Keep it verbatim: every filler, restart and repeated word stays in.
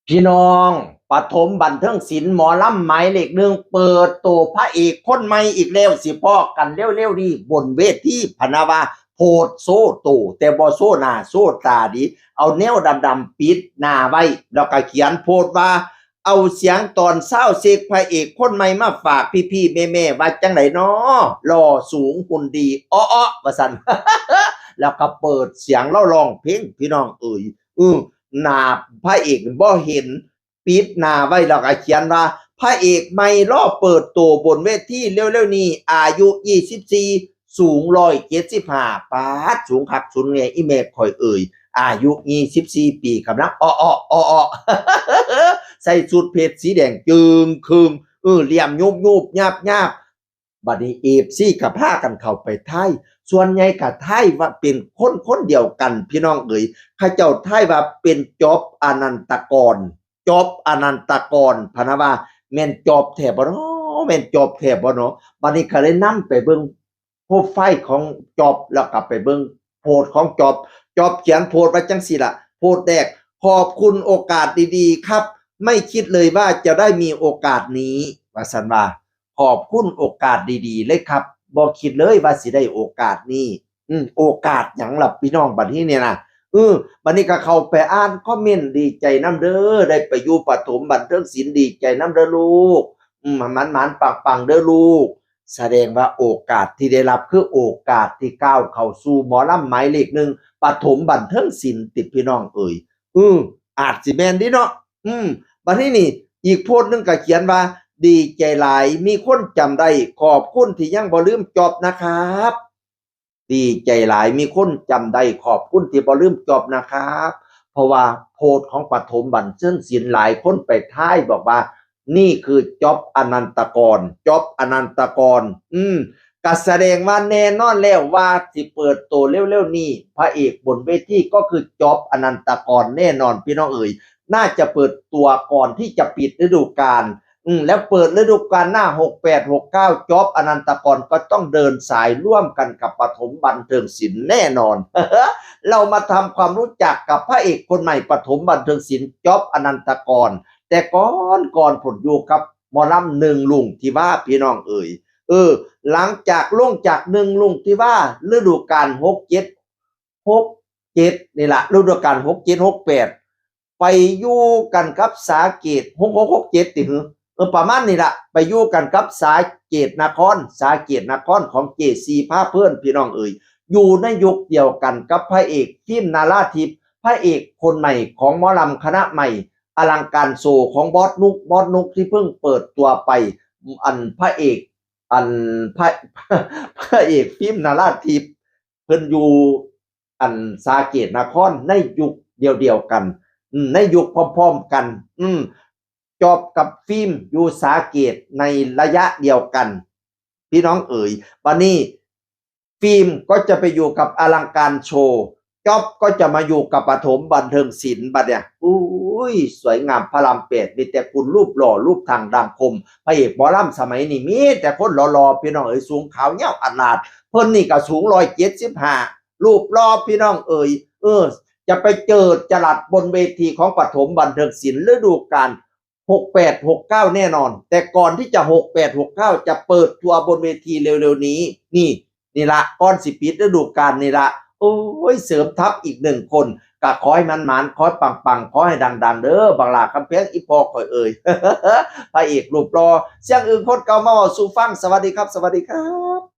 พี่น้อง ปฐมบันเทิงศิลป์หมอลำหมายเลขหนึ่ง เปิดตัวพระเอกคนใหม่อีกแล้ว สิพ้อกันเร็วๆนี้บนเวที พะนะว่า โพสต์โชว์ตัว แต่บ่โชว์หน้าโชว์ตาดี เอาแนวดำๆปิดหน้าไว้ แล้วก็เขียนโพสต์ว่า เอาเสียงตอนซาวด์เช็คพระเอกคนใหม่มาฝากพี่ๆแม่ๆ ว่าจังไดน้อ หล่อสูงหุ่นดี อ้อๆ ว่าซั่น แล้วก็เปิดเสียงลาวร้องเพลง พี่น้องเอ๋ย อือ หน้าพระเอกบ่เห็น ปิดหน้าไว้แล้วก็เขียนว่า พระเอกใหม่รอเปิดตัวบนเวทีเร็วๆนี้ อายุยี่สิบสี่ สูงร้อยเจ็ดสิบห้า ป๊าด สูงคักสูงแน่ อีแม่ข่อยเอ๋ย อายุยี่สิบสี่ปี กำลังอ้อๆ อ้อๆ ใส่ชุดเพชรสีแดงจึ่งครึ่ง เออ เหลี่ยมยุบยุบยับยับ บัดนี้ เอฟซี ก็พากันเข้าไปทาย ส่วนใหญ่ก็ทายว่าเป็นคนคนเดียวกัน พี่น้องเอ๋ย เขาเจ้าทายว่าเป็นจ๊อบ อนันตกร จ๊อบ อนันตกร พะนะว่า แม่นจ๊อบแท้บ่น้อ แม่นจ๊อบแท้บ่น้อ บัดนี้ก็เลยนำไปเบิ่งโปรไฟล์ของจ๊อบ แล้วก็ไปเบิ่งโพสต์ของจ๊อบ จ๊อบเขียนโพสต์ไว้จังซี่ล่ะ โพสต์แรก ขอบคุณโอกาสดีๆครับ ไม่คิดเลยว่าจะได้มีโอกาสนี้ ว่าซั่นว่า ขอบคุณโอกาสดีๆเลยครับ บ่คิดเลยว่าสิได้โอกาสนี้ อืม โอกาสหยังล่ะพี่น้อง บัดนี้เนี่ยนะ เออ บัดนี้ก็เข้าไปอ่านคอมเมนต์ ดีใจนำเด้อ ได้ไปอยู่ปฐมบันเทิงศิลป์ ดีใจนำเด้อลูก อืม หมานๆปังๆเด้อลูก แสดงว่าโอกาสที่ได้รับคือโอกาสที่ก้าวเข้าสู่หมอลำหมายเลขหนึ่ง ปฐมบันเทิงศิลป์ติพี่น้องเอ๋ย อืม อาจสิแม่นเด้เนาะ อืม บัดนี้นี่ อีกโพสต์หนึ่งก็เขียนว่า ดีใจหลาย มีคนจำได้ ขอบคุณที่ยังบ่ลืมจ๊อบนะครับ ดีใจหลาย มีคนจำได้ ขอบคุณที่บ่ลืมจ๊อบนะครับ เพราะว่าโพสต์ของปฐมบันเทิงศิลป์ หลายคนไปทายบอกว่า นี่คือจ๊อบ อนันตกร จ๊อบ อนันตกร อืม ก็แสดงว่าแน่นอนแล้วว่าสิเปิดตัวเร็วๆนี้ พระเอกบนเวทีก็คือจ๊อบ อนันตกร แน่นอนพี่น้องเอ๋ย น่าจะเปิดตัวก่อนที่จะปิดฤดูกาล อืม แล้วเปิดฤดูกาลหน้า หกแปด หกเก้า จ๊อบ อนันตกร ก็ต้องเดินสายร่วมกันกับปฐมบันเทิงศิลป์แน่นอน เรามาทำความรู้จักกับพระเอกคนใหม่ปฐมบันเทิงศิลป์ จ๊อบ อนันตกร แต่ก่อนก่อนผลอยู่กับหมอลำหนึ่งลุงที่ว่าพี่น้องเอ๋ย เออ หลังจากลงจากหนึ่งลุงที่ว่า ฤดูกาล หกเจ็ด หกเจ็ด นี่ละ ฤดูกาล หกเจ็ด หกแปด ไปอยู่กันกับสาเกต หกหก หกเจ็ด ติหือ เออ ประมาณนี้ละ ไปอยู่กันกับสาเกตนคร สาเกตนครของเจซี พาเพลิน พี่น้องเอ๋ย อยู่ในยุคเดียวกันกับพระเอกฟิล์ม นาราทิพย์ พระเอกคนใหม่ของหมอลำคณะใหม่ อลังการโชว์ของบอสนุก บอสนุกที่เพิ่งเปิดตัวไป อันพระเอก อันพระ พระเอกฟิล์ม นาราทิพย์ เพิ่นอยู่ อันสาเกตนครในยุคเดียวๆกัน อืม ในยุคพร้อมๆกัน อืม จ๊อบกับฟิล์มอยู่สาเกตในระยะเดียวกัน พี่น้องเอ๋ย บัดนี้ ฟิล์มก็จะไปอยู่กับอลังการโชว์ จ๊อบก็จะมาอยู่กับปฐมบันเทิงศิลป์ บัดเนี่ย อุ้ย สวยงามพระรามแปด มีแต่คนรูปหล่อ รูปทางดำคม พระเอกหมอลำสมัยนี้มีแต่คนหล่อๆ พี่น้องเอ๋ย สูงขาวยาวอลาด เพิ่นนี่ก็สูงร้อยเจ็ดสิบห้า รูปหล่อพี่น้องเอ๋ย เออ จะไปเจิดจรัสบนเวทีของปฐมบันเทิงศิลป์ฤดูกาล หกแปด หกเก้า แน่นอน แต่ก่อนที่จะ หกแปด หกเก้า จะเปิดตัวบนเวทีเร็วๆนี้ นี่ นี่ละ ก่อนสิปิดฤดูกาลนี่ละ โอ้ย เสริมทัพอีกหนึ่งคน ก็ขอให้มันหมาน ขอให้ปังๆ ขอให้ดังๆ เด้อ บักหล้าคำแพง อีพ่อข่อยเอ่ย พระเอกรูปหล่อ เสียงอึ่งคนเก่ามาเว้าสู่ฟัง สวัสดีครับ สวัสดีครับ